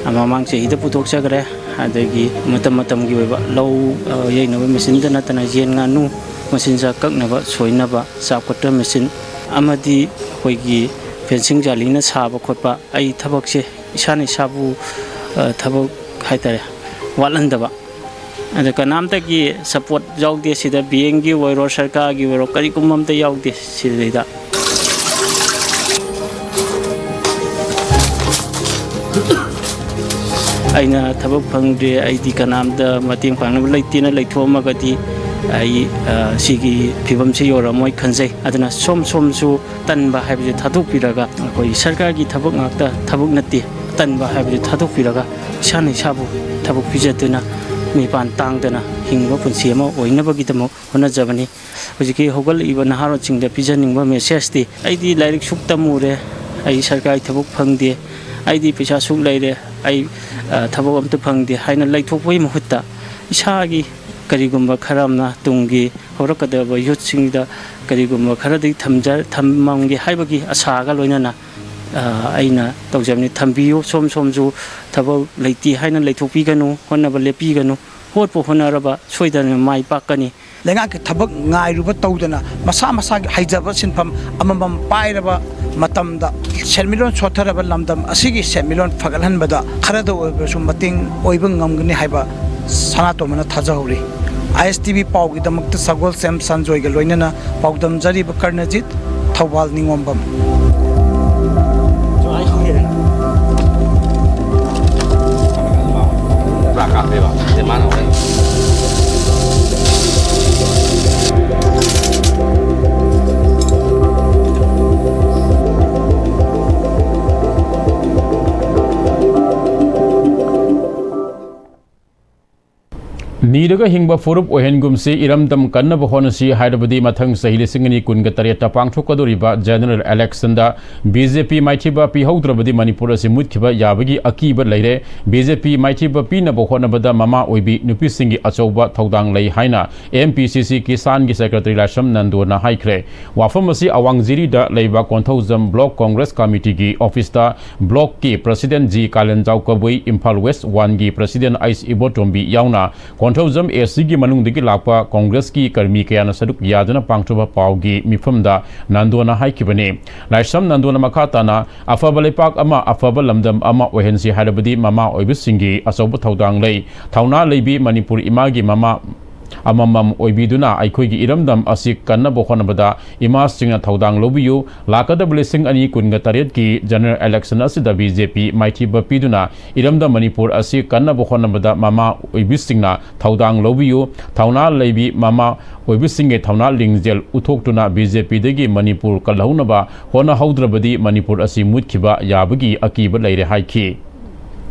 ꯃꯃꯥꯡ ꯆꯍꯤꯗ ꯄꯨꯊꯣꯛꯆꯈ꯭ꯔꯦ꯫ ꯑꯗꯒꯤ ꯃꯇꯝ ꯃꯇꯝꯒꯤ ꯑꯣꯏꯕ ꯂꯧ, ꯑ, ꯌꯩꯅꯕ ꯃꯦꯆꯤꯟꯗ ꯅꯠꯇꯅ ꯌꯦꯟ ꯉꯥꯅꯨ ꯃꯆꯤꯟꯖꯥꯛ ꯀꯛꯅꯕ ꯁꯣꯏꯅꯕ ꯆꯥꯞ ꯀꯠꯇꯔ ꯃꯦꯆꯤꯟ ꯑꯃꯗꯤ ꯑꯩꯈꯣꯏꯒꯤ ꯐꯦꯟꯁꯤꯡ ꯖꯥꯂꯤꯅ ꯁꯥꯕ ꯈꯣꯠꯄ, ꯑꯩ ꯊꯕꯛꯁꯦ ꯏꯁꯥꯅ ꯏꯁꯥꯕꯨ, ꯑ, ꯊꯕꯛ ꯍꯥꯏꯇꯥꯔꯦ, ꯋꯥꯠꯍꯟꯗꯕ꯫ ꯑꯗ ꯀꯅꯥꯝꯇꯒꯤ ꯁꯄꯣꯔꯠ ꯌꯥꯎꯗꯦ ꯁꯤꯗ, ꯕꯦꯡꯒꯤ ꯑꯣꯏꯔꯣ, ꯁꯔꯀꯥꯔꯒꯤ ꯑꯣꯏꯔꯣ, ꯀꯔꯤꯒꯨꯝꯕ ꯑꯝꯇ ꯌꯥꯎꯗꯦ ꯁꯤꯗꯩꯗ꯫ ꯑꯩꯅ ꯊꯕꯛ ꯐꯪꯗ꯭ꯔꯦ, ꯑꯩꯗꯤ ꯀꯅꯥꯝꯇ ꯃꯇꯦꯡ ꯄꯥꯡꯅꯕ ꯂꯩꯇꯦꯅ ꯂꯩꯊꯣꯛꯑꯝꯃꯒꯗꯤ ꯑꯩ, ꯑ, ꯁꯤꯒꯤ ꯐꯤꯕꯝꯁꯤ ꯌꯧꯔꯝꯃꯣꯏ ꯈꯟꯖꯩ꯫ ꯑꯗꯨꯅ ꯁꯣꯝ ꯁꯣꯝꯁꯨ ꯇꯟꯕ ꯍꯥꯏꯕꯁꯦ ꯊꯥꯗꯣꯛꯄꯤꯔꯒ, ꯑꯩꯈꯣꯏ ꯁꯔꯀꯥꯔꯒꯤ ꯊꯕꯛ ꯉꯥꯛꯇ ꯊꯕꯛ ꯅꯠꯇꯦ, ꯇꯟꯕ ꯍꯥꯏꯕꯁꯦ ꯊꯥꯗꯣꯛꯄꯤꯔꯒ ꯏꯁꯥꯅ ꯏꯁꯥꯕꯨ ꯊꯕꯛ ꯄꯤꯖꯗꯨꯅ ꯃꯤꯄꯥꯟ ꯇꯥꯡꯗꯅ ꯍꯤꯡꯕ ꯄꯨꯟꯁꯤ ꯑꯃ ꯑꯣꯏꯅꯕꯒꯤꯗꯃꯛ ꯍꯣꯠꯅꯖꯕꯅꯤ꯫ ꯍꯧꯖꯤꯛꯀꯤ ꯍꯧꯒꯠꯂꯛꯏꯕ ꯅꯍꯥꯔꯣꯜꯁꯤꯡꯗ ꯄꯤꯖꯅꯤꯡꯕ ꯃꯦꯁꯦꯖꯇꯤ, ꯑꯩꯗꯤ ꯂꯥꯏꯔꯤꯛ ꯁꯨꯛ ꯇꯝꯃꯨꯔꯦ, ꯑꯩ ꯁꯔꯀꯥꯔꯒꯤ ꯊꯕꯛ ꯐꯪꯗꯦ, ꯑꯩꯗꯤ ꯄꯩꯁꯥ ꯁꯨꯛ ꯂꯩꯔꯦ, ꯑꯩ, ꯑ, ꯊꯕꯛ ꯑꯝꯇ ꯐꯪꯗꯦ ꯍꯥꯏꯅ ꯂꯩꯊꯣꯛꯄꯒꯤ ꯃꯍꯨꯠꯇ ꯏꯁꯥꯒꯤ ꯀꯔꯤꯒꯨꯝꯕ ꯈꯔ ꯑꯃꯅ ꯇꯨꯡꯒꯤ ꯍꯧꯔꯛꯀꯗꯕ ꯌꯨꯠꯁꯤꯡꯗ ꯀꯔꯤꯒꯨꯝꯕ ꯈꯔꯗꯤ ꯊꯝꯖ-, ꯊꯝꯃꯝꯒꯦ ꯍꯥꯏꯕꯒꯤ ꯑꯁꯥꯒ ꯂꯣꯏꯅꯅ, ꯑ, ꯑꯩꯅ ꯇꯧꯖꯕꯅꯤ꯫ ꯊꯝꯕꯤꯌꯨ, ꯁꯣꯝ ꯁꯣꯝꯁꯨ ꯊꯕꯛ ꯂꯩꯇꯦ ꯍꯥꯏꯅ ꯂꯩꯊꯣꯛꯄꯤꯒꯅꯨ, ꯍꯣꯠꯅꯕ ꯂꯦꯞꯄꯤꯒꯅꯨ꯫ ꯍꯣꯠꯄꯨ ꯍꯣꯠꯅꯔꯕ ꯁꯣꯏꯗꯅ ꯃꯥꯏ ꯄꯥꯛꯀꯅꯤ꯫ ꯂꯩꯉꯥꯛꯀꯤ ꯊꯕꯛ ꯉꯥꯏꯔꯨꯕ ꯇꯧꯗꯅ ꯃꯁꯥ ꯃꯁꯥꯒꯤ ꯍꯩꯖꯕ ꯁꯤꯟꯐꯝ ꯑꯃꯃꯝ ꯄꯥꯏꯔꯕ ꯃꯇꯝꯗ ꯁꯦꯟꯃꯤꯠꯂꯣꯟ ꯁꯣꯠꯊꯔꯕ ꯂꯝꯗꯝ ꯑꯁꯤꯒꯤ ꯁꯦꯟꯃꯤꯠꯂꯣꯟ ꯐꯒꯠꯍꯟꯕꯗ ꯈꯔꯗ ꯑꯣꯏꯔꯕꯁꯨ ꯃꯇꯦꯡ ꯑꯣꯏꯕ ꯉꯝꯒꯅꯤ ꯍꯥꯏꯕ ꯁꯅꯥꯇꯣꯝꯕꯅ ꯊꯥꯖꯍꯧꯔꯤ꯫ ꯑꯥꯏ ꯑꯦꯁ ꯇꯤ ꯚꯤ ꯄꯥꯎꯒꯤꯗꯃꯛꯇ ꯁꯒꯣꯜꯁꯦꯝ ꯁꯟꯖꯣꯏꯒ ꯂꯣꯏꯅꯅ ꯄꯥꯎꯗꯝꯖꯔꯤꯕ ꯀꯔꯅꯖꯤꯠ, ꯊꯧꯕꯥꯜ ꯅꯤꯉꯣꯝꯕꯝ꯫ ꯅꯤꯔꯒ ꯍꯤꯡꯕ ꯐꯨꯔꯨꯞ ꯑꯣꯏꯍꯟꯒꯨꯝꯁꯤ, ꯏꯔꯝꯗꯝ ꯀꯟꯅꯕ ꯍꯣꯠꯅꯁꯤ ꯍꯥꯏꯔꯕꯗꯤ ꯃꯊꯪ ꯆꯍꯤ ꯂꯤꯁꯤꯡ ꯑꯅꯤ ꯀꯨꯟꯒ ꯇꯔꯦꯠꯇ ꯄꯥꯡꯊꯣꯛꯀꯗꯧꯔꯤꯕ general election ꯗ ꯕꯤ ꯖꯦ ꯄꯤ ꯃꯥꯏꯊꯤꯕ ꯄꯤꯍꯧꯗ꯭ꯔꯕꯗꯤ ꯃꯅꯤꯄꯨꯔ ꯑꯁꯤ ꯃꯨꯠꯈꯤꯕ ꯌꯥꯕꯒꯤ ꯑꯀꯤꯕ ꯂꯩꯔꯦ꯫ ꯕꯤ ꯖꯦ ꯄꯤ ꯃꯥꯏꯊꯤꯕ ꯄꯤꯅꯕ ꯍꯣꯠꯅꯕꯗ ꯃꯃꯥ ꯑꯣꯏꯕꯤ ꯅꯨꯄꯤꯁꯤꯡꯒꯤ ꯑꯆꯧꯕ ꯊꯧꯗꯥꯡ ꯂꯩ ꯍꯥꯏꯅ ꯑꯦꯝ ꯄꯤ ꯁꯤ ꯁꯤ ꯀꯤꯁꯥꯟꯒꯤ secretary ꯂꯥꯏꯁ꯭ꯔꯝ ꯅꯟꯗꯣꯅ ꯍꯥꯏꯈ꯭ꯔꯦ꯫ ꯋꯥꯐꯝ ꯑꯁꯤ ꯑꯋꯥꯡ ꯖꯤꯔꯤꯗ ꯂꯩꯕ ꯀꯣꯟꯊꯧꯖꯝ block congress committee ꯒꯤ office ꯇ block ꯀꯤ president ꯖꯤ ꯀꯥꯂꯦꯟꯖꯥꯎ ꯀꯕꯨꯏ, ꯏꯝꯐꯥꯜ West one ꯒꯤ president ꯑꯩꯁ ꯏꯕꯣꯇꯣꯝꯕꯤ ꯌꯥꯎꯅ ꯀꯣꯟꯊꯧꯖꯝ ꯑꯦ ꯁꯤ ꯒꯤ ꯃꯅꯨꯡꯗꯒꯤ ꯂꯥꯛꯄ congress ꯀꯤ ꯀꯔꯃꯤ ꯀꯌꯥꯅ ꯁꯔꯨꯛ ꯌꯥꯗꯨꯅ ꯄꯥꯡꯊꯣꯛꯄ ꯄꯥꯎꯒꯤ ꯃꯤꯐꯝꯗ ꯅꯟꯗꯣꯅ ꯍꯥꯏꯈꯤꯕꯅꯤ꯫ ꯂꯥꯏꯁ꯭ꯔꯝ ꯅꯟꯗꯣꯅ ꯃꯈꯥ ꯇꯥꯅ, "ꯑꯐꯕ ꯂꯩꯄꯥꯛ ꯑꯃ, ꯑꯐꯕ ꯂꯝꯗꯝ ꯑꯃ ꯑꯣꯏꯍꯟꯁꯤ ꯍꯥꯏꯔꯕꯗꯤ ꯃꯃꯥ ꯑꯣꯏꯕꯁꯤꯡꯒꯤ ꯑꯆꯧꯕ ꯊꯧꯗꯥꯡ ꯂꯩ꯫ ꯊꯧꯅꯥ ꯂꯩꯕꯤ ꯃꯅꯤꯄꯨꯔ ꯏꯃꯥꯒꯤ ꯃꯃꯥ ꯑꯃꯃꯝ ꯑꯣꯏꯕꯤꯗꯨꯅ ꯑꯩꯈꯣꯏꯒꯤ ꯏꯔꯝꯗꯝ ꯑꯁꯤ ꯀꯟꯅꯕ ꯍꯣꯠꯅꯕꯗ ꯏꯃꯥꯁꯤꯡꯅ ꯊꯧꯗꯥꯡ ꯂꯧꯕꯤꯌꯨ꯫ ꯂꯥꯛꯀꯗꯕ ꯂꯤꯁꯤꯡ ꯑꯅꯤ ꯀꯨꯟꯒ ꯇꯔꯦꯠꯀꯤ general election ꯑꯁꯤꯗ ꯕꯤ ꯖꯦ ꯄꯤ ꯃꯥꯏꯊꯤꯕ ꯄꯤꯗꯨꯅ ꯏꯔꯝꯗꯝ ꯃꯅꯤꯄꯨꯔ ꯑꯁꯤ ꯀꯟꯅꯕ ꯍꯣꯠꯅꯕꯗ ꯃꯃꯥ ꯑꯣꯏꯕꯤꯁꯤꯡꯅ ꯊꯧꯗꯥꯡ ꯂꯧꯕꯤꯌꯨ꯫ ꯊꯧꯅꯥ ꯂꯩꯕꯤ ꯃꯃꯥ ꯑꯣꯏꯕꯤꯁꯤꯡꯒꯤ ꯊꯧꯅꯥ ꯂꯤꯡꯖꯦꯜ ꯎꯠꯊꯣꯛꯇꯨꯅ ꯕꯤ ꯖꯦ ꯄꯤ ꯗꯒꯤ ꯃꯅꯤꯄꯨꯔ ꯀꯜꯍꯧꯅꯕ ꯍꯣꯠꯅꯍꯧꯗ꯭ꯔꯕꯗꯤ ꯃꯅꯤꯄꯨꯔ ꯑꯁꯤ ꯃꯨꯠꯈꯤꯕ ꯌꯥꯕꯒꯤ ꯑꯀꯤꯕ ꯂꯩꯔꯦ" ꯍꯥꯏꯈꯤ꯫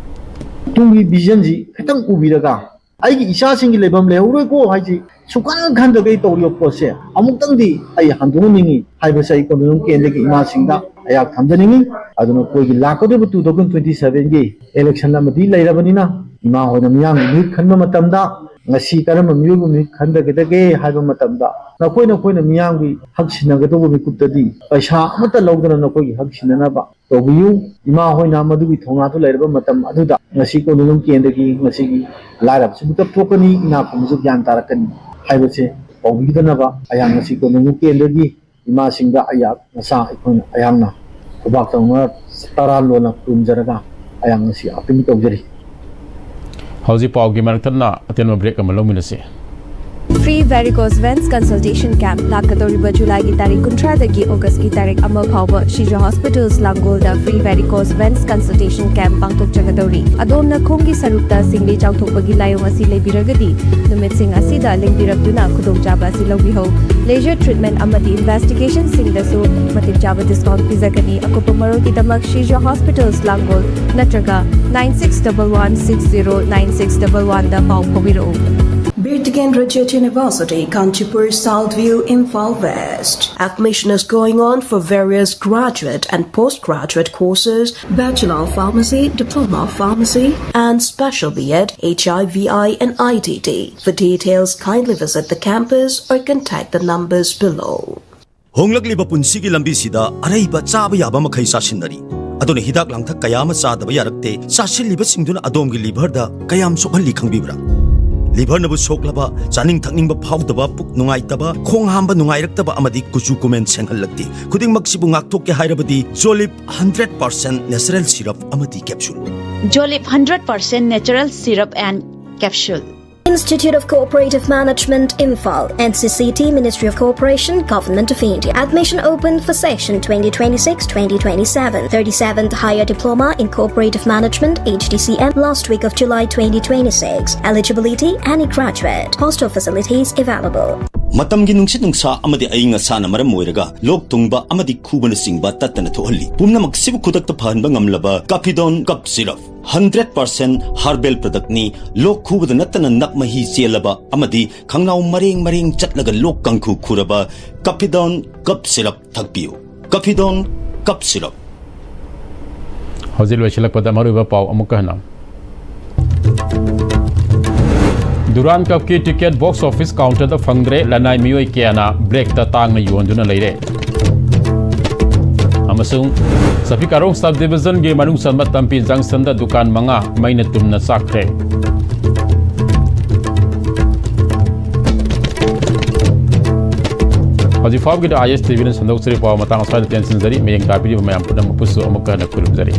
ꯇꯨꯡꯒꯤ vision ꯁꯤ ꯈꯤꯇꯪ ꯎꯕꯤꯔꯒ ꯑꯩꯒꯤ ꯏꯆꯥꯁꯤꯡꯒꯤ ꯂꯩꯐꯝ ꯂꯩꯍꯧꯔꯣꯏꯀꯣ ꯍꯥꯏꯁꯤ ꯁꯨꯛꯈꯟ ꯈꯟꯗꯈꯩ ꯇꯧꯔꯤꯕ ꯄꯣꯠꯁꯦ ꯑꯃꯨꯛꯇꯪꯗꯤ ꯑꯩ ꯍꯟꯗꯣꯛꯍꯟꯅꯤꯡꯉꯤ ꯍꯥꯏꯕꯁꯦ ꯑꯩ ꯀꯣꯟꯗꯣꯂꯝ ꯀꯦꯟꯗ꯭ꯔꯒꯤ ꯏꯃꯥꯁꯤꯡꯗ ꯑꯩꯍꯥꯛ ꯊꯝꯖꯅꯤꯡꯉꯤ꯫ ꯑꯗꯨꯅ ꯑꯩꯈꯣꯏꯒꯤ ꯂꯥꯛꯀꯗꯧꯔꯤꯕ two thousand twenty seven ꯒꯤ election ꯑꯃꯗꯤ ꯂꯩꯔꯕꯅꯤꯅ ꯏꯃꯥ ꯍꯣꯏꯅ ꯃꯤꯌꯥꯝꯒꯤ ꯃꯤꯍꯨꯠ ꯈꯟꯕ ꯃꯇꯝꯗ ꯉꯁꯤ ꯀꯔꯝꯕ ꯃꯤꯑꯣꯏꯕ ꯃꯤꯍꯨꯠ ꯈꯟꯊꯒꯗꯒꯦ ꯍꯥꯏꯕ ꯃꯇꯝꯗ, ꯅꯈꯣꯏ ꯅꯈꯣꯏꯅ ꯃꯤꯌꯥꯝꯒꯤ ꯍꯛ ꯁꯤꯟꯅꯒꯗꯧꯕ ꯃꯤꯀꯨꯞꯇꯗꯤ ꯄꯩꯁꯥ ꯑꯃꯠꯇ ꯂꯧꯗꯅ ꯅꯈꯣꯏꯒꯤ ꯍꯛ ꯁꯤꯟꯅꯅꯕ ꯇꯧꯕꯤꯌꯨ꯫ ꯏꯃꯥ ꯍꯣꯏꯅ ꯃꯗꯨꯒꯤ ꯊꯧꯅꯥꯗꯨ ꯂꯩꯔꯕ ꯃꯇꯝ ꯑꯗꯨꯗ ꯉꯁꯤ ꯀꯣꯅꯨꯡ ꯀꯦꯟꯗ꯭ꯔꯒꯤ ꯉꯁꯤꯒꯤ ꯂꯥꯏꯔꯕꯁꯨ ꯃꯤꯀꯞ ꯊꯣꯛꯀꯅꯤ, ꯏꯅꯥꯛ ꯈꯨꯟꯕꯁꯨ ꯒ꯭ꯌꯥꯟ ꯇꯥꯔꯛꯀꯅꯤ ꯍꯥꯏꯕꯁꯦ ꯇꯧꯕꯤꯗꯅꯕ ꯑꯩꯍꯥꯛ ꯉꯁꯤ ꯀꯣꯅꯨꯡ ꯀꯦꯟꯗ꯭ꯔꯒꯤ ꯏꯃꯥꯁꯤꯡꯗ ꯑꯩꯍꯥꯛ ꯃꯁꯥ ꯑꯩꯈꯣꯏꯅ ꯑꯩꯍꯥꯛꯅ ꯈꯨꯕꯥꯛ ꯇꯧꯅ ꯇꯔꯥ ꯂꯣꯟꯅ ꯈꯨꯔꯨꯝꯖꯔꯒ ꯑꯩꯍꯥꯛ ꯉꯁꯤ ꯑꯥꯄꯤꯜ ꯇꯧꯖꯔꯤ꯫ ꯍꯧꯖꯤꯛ ꯄꯥꯎꯒꯤ ꯃꯔꯛ ꯊꯠꯅ ꯑꯇꯦꯟꯕ ꯕ꯭ꯔꯦꯛ ꯑꯃ ꯂꯧꯃꯤꯟꯅꯁꯤ꯫ Free Varicose Veins Consultation Camp ꯂꯥꯛꯀꯗꯧꯔꯤꯕ ꯖꯨꯂꯥꯏꯒꯤ ꯇꯥꯔꯤꯛ ꯀꯨꯟꯊ꯭ꯔꯥꯗꯒꯤ ꯑꯣꯒꯁꯀꯤ ꯇꯥꯔꯤꯛ ꯑꯃ ꯐꯥꯎꯕ ꯁꯤꯖ ꯍꯣꯁꯄꯤꯇꯥꯜꯁ ꯂꯥꯡꯒꯣꯜꯗ Free Varicose Veins Consultation Camp ꯄꯥꯡꯊꯣꯛꯆꯒꯗꯧꯔꯤ꯫ ꯑꯗꯣꯝꯅ ꯈꯣꯡꯒꯤ ꯁꯔꯨꯛꯇ ꯁꯤꯡꯂꯤ ꯆꯥꯎꯊꯣꯛꯄꯒꯤ ꯂꯥꯏꯑꯣꯡ ꯑꯁꯤ ꯂꯩꯕꯤꯔꯒꯗꯤ ꯅꯨꯃꯤꯠꯁꯤꯡ ꯑꯁꯤꯗ ꯂꯦꯡꯕꯤꯔꯛꯇꯨꯅ ꯈꯨꯗꯣꯡꯆꯥꯕ ꯑꯁꯤ ꯂꯧꯕꯤꯍꯧ꯫ Laser treatment ꯑꯃꯗꯤ investigationꯁꯤꯡꯗꯁꯨ ꯃꯇꯤꯛ ꯆꯥꯕ discount ꯄꯤꯖꯒꯅꯤ꯫ ꯑꯀꯨꯞꯄ ꯃꯔꯣꯜꯒꯤꯗꯃꯛ ꯁꯤꯖ ꯍꯣꯁꯄꯤꯇꯥꯜꯁ ꯂꯥꯡꯒꯣꯜ ꯅꯠꯇ꯭ꯔꯒ nine six double one six zero nine six double oneꯗ ꯄꯥꯎ ꯐꯥꯎꯕꯤꯔꯛꯎ꯫ Birtikendra Jyoti University, Kanchipur, South View, Imphal West. Admission is going on for various graduate and postgraduate courses, Bachelor of Pharmacy, Diploma of Pharmacy, and Special B.Ed, HIV/AIDS and IDD. For details, kindly visit the campus or contact the numbers below. ꯍꯣꯡꯂꯛꯂꯤꯕ ꯄꯨꯟꯁꯤꯒꯤ ꯂꯝꯕꯤꯁꯤꯗ ꯑꯔꯩꯕ ꯆꯥꯕ ꯌꯥꯕ ꯃꯈꯩ ꯆꯥꯁꯤꯟꯅꯔꯤ꯫ ꯑꯗꯨꯅ ꯍꯤꯗꯥꯛ ꯂꯥꯡꯊꯛ ꯀꯌꯥ ꯑꯃ ꯆꯥꯗꯕ ꯌꯥꯔꯛꯇꯦ꯫ ꯆꯥꯁꯤꯜꯂꯤꯕꯁꯤꯡꯗꯨꯅ ꯑꯗꯣꯝꯒꯤ liverꯗ ꯀꯌꯥꯝ ꯁꯣꯛꯍꯜꯂꯤ ꯈꯪꯕꯤꯕ꯭ꯔꯥ? Liverꯅꯕꯨ ꯁꯣꯛꯂꯕ, ꯆꯥꯅꯤꯡ ꯊꯛꯅꯤꯡꯕ ꯐꯥꯎꯗꯕ, ꯄꯨꯛ ꯅꯨꯡꯉꯥꯏꯇꯕ, ꯈꯣꯡ ꯍꯥꯝꯕ ꯅꯨꯡꯉꯥꯏꯔꯛꯇꯕ ꯑꯃꯗꯤ ꯀꯨꯆꯨ ꯀꯨꯃꯦꯟ ꯁꯦꯡꯍꯜꯂꯛꯇꯦ꯫ ꯈꯨꯗꯤꯡꯃꯛꯁꯤꯕꯨ ꯉꯥꯛꯊꯣꯛꯀꯦ ꯍꯥꯏꯔꯕꯗꯤ Jolib hundred percent natural syrup ꯑꯃꯗꯤ capsule꯫ Jolib hundred percent natural syrup and capsule. Institute of Cooperative Management, Imphal, N C C T, Ministry of Cooperation, Government of India. Admission open for session twenty twenty-six twenty twenty-seven. thirty-seventh Higher Diploma in Cooperative Management, H D C M, last week of July twenty twenty-six. Eligibility, any graduate. Hostel facilities available. ꯃꯇꯝꯒꯤ ꯅꯨꯡꯁꯤꯠ ꯅꯨꯡꯁꯥ ꯑꯃꯗꯤ ꯑꯏꯪ ꯑꯁꯥꯅ ꯃꯔꯝ ꯑꯣꯏꯔꯒ ꯂꯣꯛ ꯊꯨꯡꯕ ꯑꯃꯗꯤ ꯈꯨꯕꯅꯆꯤꯡꯕ ꯇꯠꯇꯅ ꯊꯣꯛꯍꯜꯂꯤ꯫ ꯄꯨꯝꯅꯃꯛꯁꯤꯕꯨ ꯈꯨꯗꯛꯇ ꯐꯍꯟꯕ ꯉꯝꯂꯕ Capidone Cough Syrup hundred percent herbal productꯅꯤ꯫ ꯂꯣꯛ ꯈꯨꯕꯗ ꯅꯠꯇꯅ ꯅꯞ ꯃꯍꯤ ꯆꯦꯜꯂꯕ ꯑꯃꯗꯤ ꯈꯪꯅꯥꯎ ꯃꯔꯦꯡ ꯃꯔꯦꯡ ꯆꯠꯂꯒ ꯂꯣꯛ ꯀꯥꯡꯈꯨ ꯈꯨꯔꯕ Capidone Cough Syrup ꯊꯛꯄꯤꯌꯨ꯫ Capidone Cough Syrup꯫ ꯍꯧꯖꯤꯛ ꯂꯣꯏꯁꯤꯜꯂꯛꯄꯗ ꯃꯔꯨꯑꯣꯏꯕ ꯄꯥꯎ ꯑꯃꯨꯛꯀ ꯍꯟꯅ꯫ ꯗꯨꯔꯥꯟ ꯀꯞꯀꯤ ꯇꯤꯀꯦꯠ ꯕꯣꯛꯁ ꯑꯣꯐꯤꯁ ꯀꯥꯎꯟꯇꯔꯗ ꯐꯪꯗ꯭ꯔꯦ, ꯂꯅꯥꯏ ꯃꯤꯑꯣꯏ ꯀꯌꯥꯅ ꯕ꯭ꯂꯦꯛꯇ ꯇꯥꯡꯅ ꯌꯣꯟꯗꯨꯅ ꯂꯩꯔꯦ꯫ ꯑꯃꯁꯨꯡ ꯆꯐꯤ ꯀꯥꯔꯣꯡ ꯁꯕ ꯗꯤꯕꯤꯖꯟꯒꯤ ꯃꯅꯨꯡ ꯆꯟꯕ ꯇꯝꯄꯤ ꯖꯪꯁꯟꯗ ꯗꯨꯀꯥꯟ ꯃꯉꯥ ꯃꯩꯅ ꯇꯨꯝꯅ ꯆꯥꯛꯈ꯭ꯔꯦ꯫ ꯍꯧꯖꯤꯛ ꯐꯥꯎꯕꯒꯤꯗꯤ ꯑꯥꯏ ꯑꯦꯁ ꯇꯤ ꯚꯤꯅ ꯁꯟꯗꯣꯛꯆꯔꯤꯕ ꯄꯥꯎ ꯃꯇꯥꯡ ꯑꯁ꯭ꯋꯥꯏꯗ ꯇꯦꯟꯁꯤꯟꯖꯔꯤ꯫ ꯃꯌꯦꯡ ꯇꯥꯕꯤꯔꯤꯕ ꯃꯌꯥꯝ ꯄꯨꯝꯅꯃꯛꯄꯨꯁꯨ ꯑꯃꯨꯛꯀ ꯍꯟꯅ ꯈꯨꯔꯨꯝꯖꯔꯤ꯫